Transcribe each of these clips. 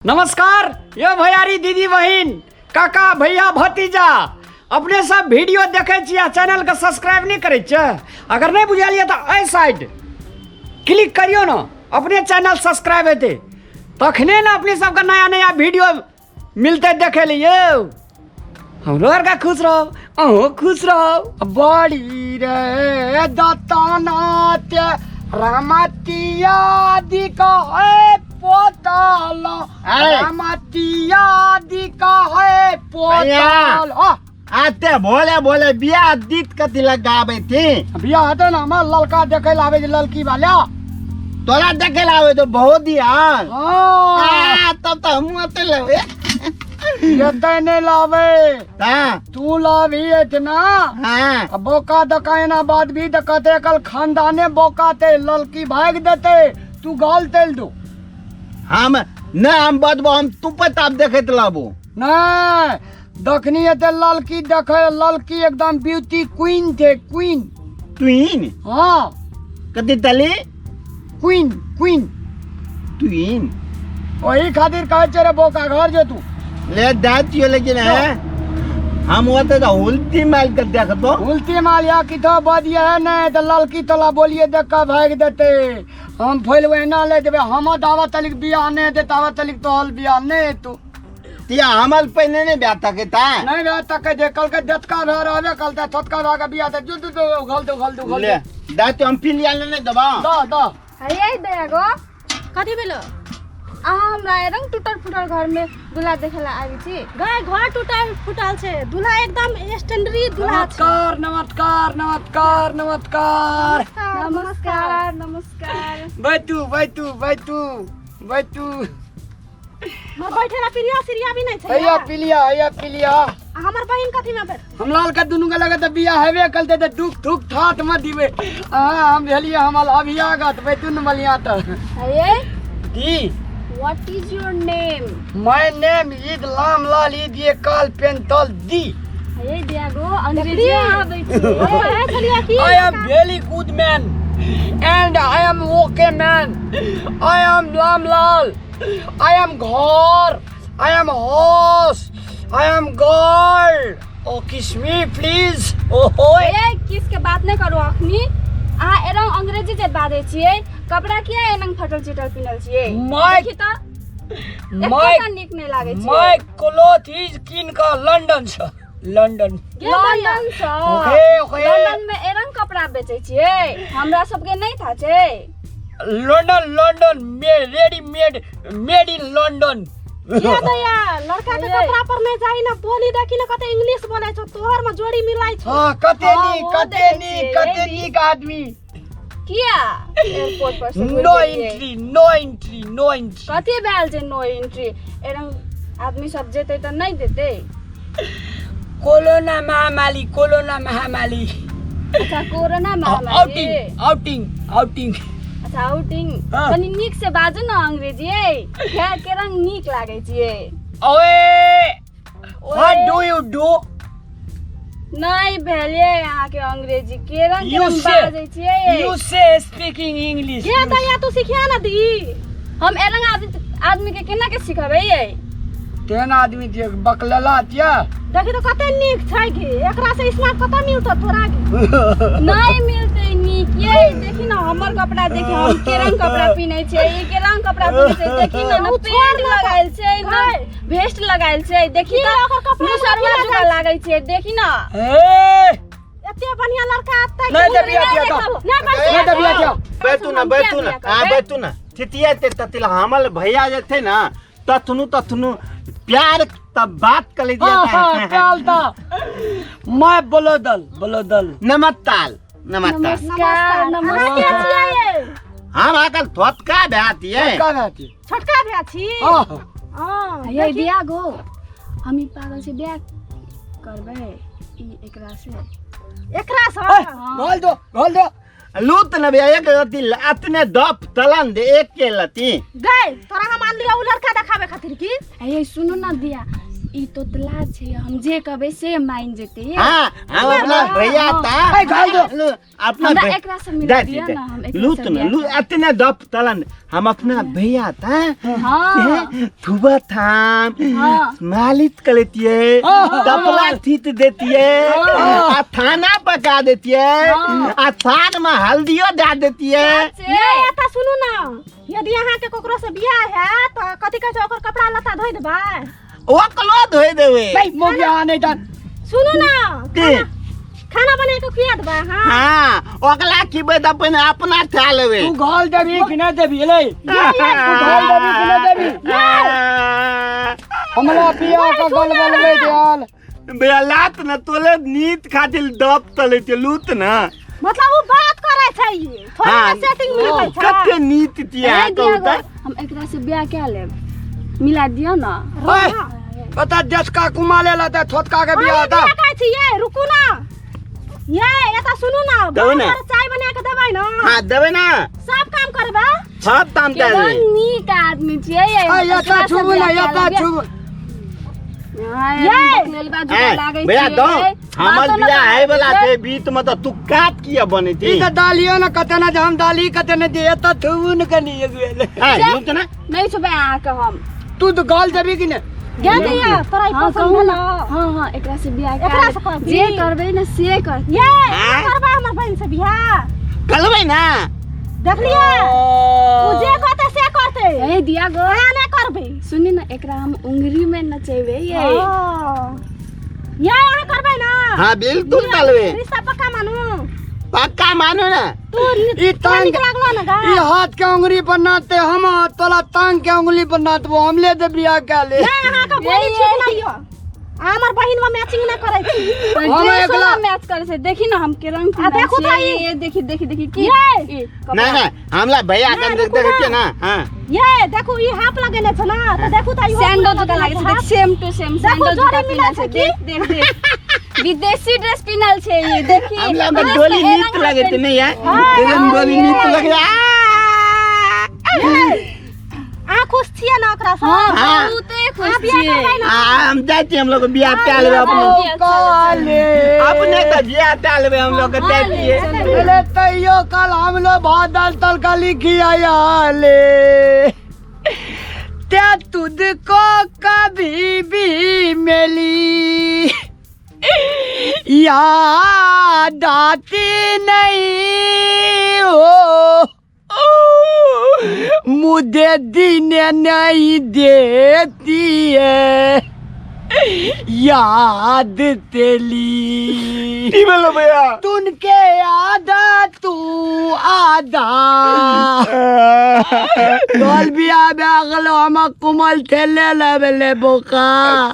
नमस्कार यो भैयारी दीदी बहिन काका भैया भतीजा अपने सब वीडियो देखे छी आ चैनल के सब्सक्राइब नहीं करे छियै। अगर नहीं बुझल ये तो एहि साइड क्लिक करियो ना अपने चैनल सब्सक्राइब हेतै तखने ने अपने सबके नया नया वीडियो मिलते देखे लिए हमरो आरके खुश रहब अहूँ खुश रहब बड़ी रे दतनाथ रमतिया दी कहे पोतल। अरे। रमतिया दी कहे पोतल। आते भोले भोले बियाह दीत कथी लग गाबै थी? बियाह हेतै ने, हमर ललका देखे ला आबै छै ललकी वाला। तोरा देखे ला आबै तो बहुत दियान। हाँ। तब तो हमहूँ ओते लेबै। एते नहीं लावे। हाँ। तू लाभी इतना। हाँ। अब बोका दकायना बाद भी दकते कल खानदाने बोका ते ललकी भाग देते तू गाल तेल दो। हम न हम बदबो हम तू पताप देखैत लाबो। नहीं दखनी एते ललकी देखे ललकी एकदम ब्यूटी क्वीन थे क्वीन। क्वीन? हाँ। कथी तली? Queen queen. Queen. वही खातिर कहे छे रे बोका घर जो तू। ले दातियो लेकिन है हम ओते तो उल्टी मार के देखतो। उल्टी मार या कितो बदिया है नहीं तो ललकी तोला बोलिए देख के भाग देते। हम फैल वही ना ले देबे हम दावा तलिक बियाह नहीं दे दावा तलिक तोहल बियाह नहीं तू। तिया हमल पहिने नहीं बियाह तके ता। नहीं बियाह तके जे कल के दतका भर आवे कल ते थतका भर के बियाह ते जुद जुद उघल दे उघल दे उघल ले दे। दातियो हम पिलिया ले नहीं देबा। दा दा। अरे दया गो। कथी भेलो? अहाँ हमरा रंग टूटल फूटल घर में दूल्हा देखे ला आबि छी। गाय घर टूटल फूटल छै दूल्हा एकदम स्टैंडर्ड दूल्हा छै। नमस्कार नमस्कार नमस्कार नमस्कार। नमस्कार नमस्कार। बैठू बैठू बैठू बैठू। हमर बैठे ला प्रिया सिरिया भी नहीं छै। हैया पिलिया हैया पिलिया। आ हमर बहिन कथी में बैठते? हम लाल के दुनू के लगे त बियाह हेबे कलते त दुख दुख ठाठ में दिबे। हां हम भेलिए हमल अभियागत बैठू न मलिया त। अरे की? What is your name? My name is Lamlal is ये काल पेंतल दी। अरे दिया गो अंग्रेजी आबै छै। कहे छलियै की? I am very good man and I am okay man. I am Lamlal. I am घर. I am horse. I am girl. Oh, kiss me please. Oh, oh. ए किस के बात नहीं करू अखनी। अहाँ एरंग अंग्रेजी जे बाजै छियै कपड़ा किया एनंग फटल चिटल पिनल छियै? देखी त एकोटा नीक नहि लागै छै। My cloth is किन का लंदन से। लंदन। लंदन से। Okay, okay. London में एरंग कपड़ा बेचै छियै हमरा सबके नहि था छै। लंदन लंदन में ready made made in London. ये दया लड़का के ये। कपड़ा पर नहीं जाई ना बोली देखी ना कते इंग्लिश बोलै छौ तोहर में जोड़ी मिलाई छौ। हाँ, कते हाँ, नीक, वो कते देखै नीक, छियै, कते ये नीक आदमी। किया एयरपोर्ट पर से घुरि नो गेलियै? Entry, no entry, no entry. कथी भेल छै नो एंट्री? एरंग आदमी सब जेतै त नहि देतै। कोरोना महामारी, कोरोना महामारी। अच्छा कोरोना महामारी। Outing, outing, outing. अच्छा आउटिंग। हाँ। कनी नीक से बाजू ना अंग्रेजी यै। के रंग नीक लागै छियै? ओए, ओए। What do you do? नहि भेलियै अहाँके अंग्रेजी के रंग के You रंग say- बाजै छियै? You say speaking English. ये दया तू सिखिया ना दी। हम एरंग आदमी के केना के सिखबै यै? तेहन आदमी जे बकलला तिया। देखी तो कते नीक छै गे एकरा से स्मार्ट कतऽ मिलतौ तोरा गे? नहि मिलतै नीक यै। देखी ना हमर कपड़ा देखी हम के रंग कपड़ा पिन्है छियै ई के रंग कपड़ा पिन्है छै देखी ना, ना उ छोड़ पेंट ना लगायल छै ना गै। भेस्ट लगायल छै देखी की त ओकर कपड़ा मुसरवा लगा जुगा लागै छै देखी ना। ए! एते बढ़िया लड़का आतै नहि तऽ बियाह दिया तऽ। नहि बैठ नहि तऽ बियाह दिया। बैठू ना, बैठू ना, आ बैठू ना। थितिया ते ततिला हमल भैया जे थे ना तथनु तथनु प्यार तब बात कर लीजिए। हाँ, हाँ, प्यार था। मैं बोलोदल, बोलोदल। नमस्कार, नमस्कार। नमस्कार, अहाँ के नमस्कार। छियै? हम आकल थोतका भ्याती है। छोटका भ्याती। छोटका भ्याती? हाँ। हाँ, ये देखी। बियाह गो हम ई पागल से बियाह करबै ई एकरा से। एकरा से? ए, घोल दो, घोल दो। लूत न भैया एक रति अतने दप तलन दे एक के लती। गए तोरा हम आन लिया उ लड़का देखाबे खातिर की? ए सुनो ना दिया ई तोतला छै, हम जे कहबै से मान जेतै। हाँ, हम अपना भैया ता ए, गाल दो। अपना हमरा एकरा से मिला दिया ना, हम एकरा लूत से न बियाह लू करब। इतने दप तलन हम अपना भैया ता हाँ। थुबा थाम हाँ। मालिश कर लेतिए, तपला थीत देतिए, आ थाना पका देतिए, हाँ। आ थान में हल्दियो डाल देतिए। से ये एतऽ सुनू ना, यदि अहाँके ककरो से बियाह हैत तऽ कथी कहै छै, ओकर कपड़ा लत्ता धोइ देबै? ओकलो धोइ देबै। नहीं मोगिया नहीं जान। सुनू ना, की? खाना बना के खुआ देबै अहाँ? हाँ, ओकला खिबै तऽ पहिने अपना खा लेबै। तू गाल देबी कि नहीं देबी? ले तू गाल देबी कि नहीं देबी? हमरा पिया का गल बनबै दियाल। भैया लात न तोले नीत खातिर दप तले ते लूत न। मतलब वो बात करै छै ई, थोड़ा हाँ। सेटिंग मिलै छै। कते नीत तिया ए, दिया कहू गो, तऽ। हम एकरा से बियाह कए लेब, मिला दियौ ना। ओए, पता देशका कुमा ले लाते छोटका के बियाह अरे था। बियाह कहै छी ये, रुकू ना। ये एतऽ सुनू ना, दबै ना। बराबर चाय बना के देबै ना। हाँ, देबै ना। सब काम करबै। सब काम केहन देबै। नीक आदमी छियै ये। ए, एतऽ एकरा से छुबू ना, बियाह कए एतऽ लेब। छुबू। हाँ, ये। बकलेल बाजू ए, लागै भैया छियै। दो, हमर बातो न बियाह करै है वाला छियै। छै बीत में तऽ तू कात किया बनै ई छी? तऽ दालियो न कते न जे हम दाली कते न जे एतऽ छुबू न कनी एक बेर। ए, लूत ना। नहि छुबै अहाँके हम। तू तऽ गाल देबी कि नहि? गे दैया, तोरा ई हाँ, पसंद कहू ना। भेलौ? हाँ, हाँ, एकरा से बियाह कए एकरा लेब। से करबी? जे करबै ने से करतै। ये, हाँ? करबै हमर बहिन से बियाह? करबै ना। देखलियै? ओ जे कहतै से करतै। ए दिया गो। अहाँ नहि करबै। सुनी ना, एकरा हम उंगरी में नचेबै ये। ओ। ये अहाँ करबै ना? हाँ, बिल्कुल करबै। रिश्ता पक्का मानू? पक्का मानू ना। तू ई तोरा तांग नीक लागलो ना गा? ई हाथ के उंगली पर नाचते, हम तोला तांग के उंगली पर नाचबो, हम ले दे बियाह के ले। नहीं, अहाँके बोली ठीक नहीं हो। हमर बहिन में मैचिंग ना करै छी। हम ड्रेस एकला वाला मैच करै छै। देखी ना हम के रंग आ देखू पिन्हल तऽ छियै। ई। ये देखी देखी देखी की ये। ई कपड़ा। नहीं नहीं, हमला भैया ना, के देख रुकू देख ना। के ना। हाँ ये देखू ई हाफ लगेने छै ना, तऽ देखू तऽ इहो सैंडल पूरा जूता लगेने लागै छै, छै। देख सेम टू सेम देखू, सैंडल जोड़ी जूता मिलल पिन्हल छै छै। देख देख देख, विदेशी ड्रेस पिन्हल छै ई, देखी। हमला में ड्रेस डोली तऽ नीत एना लगे हाफ नहीं है। हाँ, एकदम डोली नीत हाँ। लगे। अहाँ खुश छियै ना ओकरा से? हाँ, हाँ। बहुते खुश अहाँ बियाह छियै। करबै ना? आ, हम जाइ छी, हम लोग बियाह कए लेबै अपने। काले अपने तऽ बियाह कए लेबै हम लोग के जाइ छियै। अरे तैयो कल हम लोग भात दाल तरकारी खियाया ले ते तुझको कभी भी मिली याद आती नहीं हो, मुझे दिन नहीं देती है याद तेली। की भेलो भैया? तुनके आधा तू आधा तोल बिया भए गेलो, हम कुमल ठेले लेबे बोका।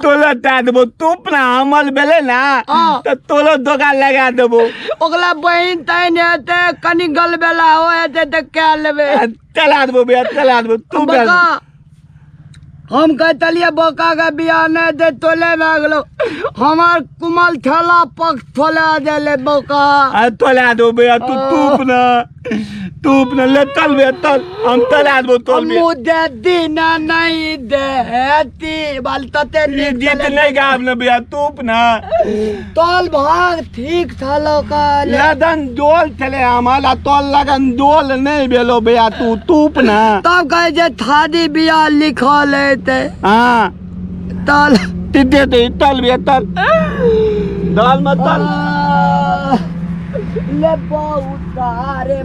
तोलो दए देबो, तू अपना हमल भेलै ना। हाँ। तऽ तोलो दोकान लगा देबो। ओकरा बहिन तहिन हेतै, कनि गलबेला हो हेतै तऽ कए लेबै। चला देबो भैया, चला देबो तू। बका हम कहतलियै बोका के बियाह नहि दे, तोले भए गेलो, हमर कुमल ठेला पक थोला देले बोका। आ तोला देबो भैया, तू तूप ना, तूप ना ले चल भैया चल, हम तोला देबो तोल भैया। मुझे दिन नहीं देती बाल तते ई नीक गीत छलै। नहीं गाब ना भैया, तूप ना। तोल भाग ठीक छलो काल। लदन डोल छले हमारा, तोल लगन डोल नहीं भेलो भैया, तू तूप ना। तब कहे जे थादी बियाह लिखल हेतै। हाँ। तल तिते ते तल भैया तल, दाल मत तल। ले बहुत सारे।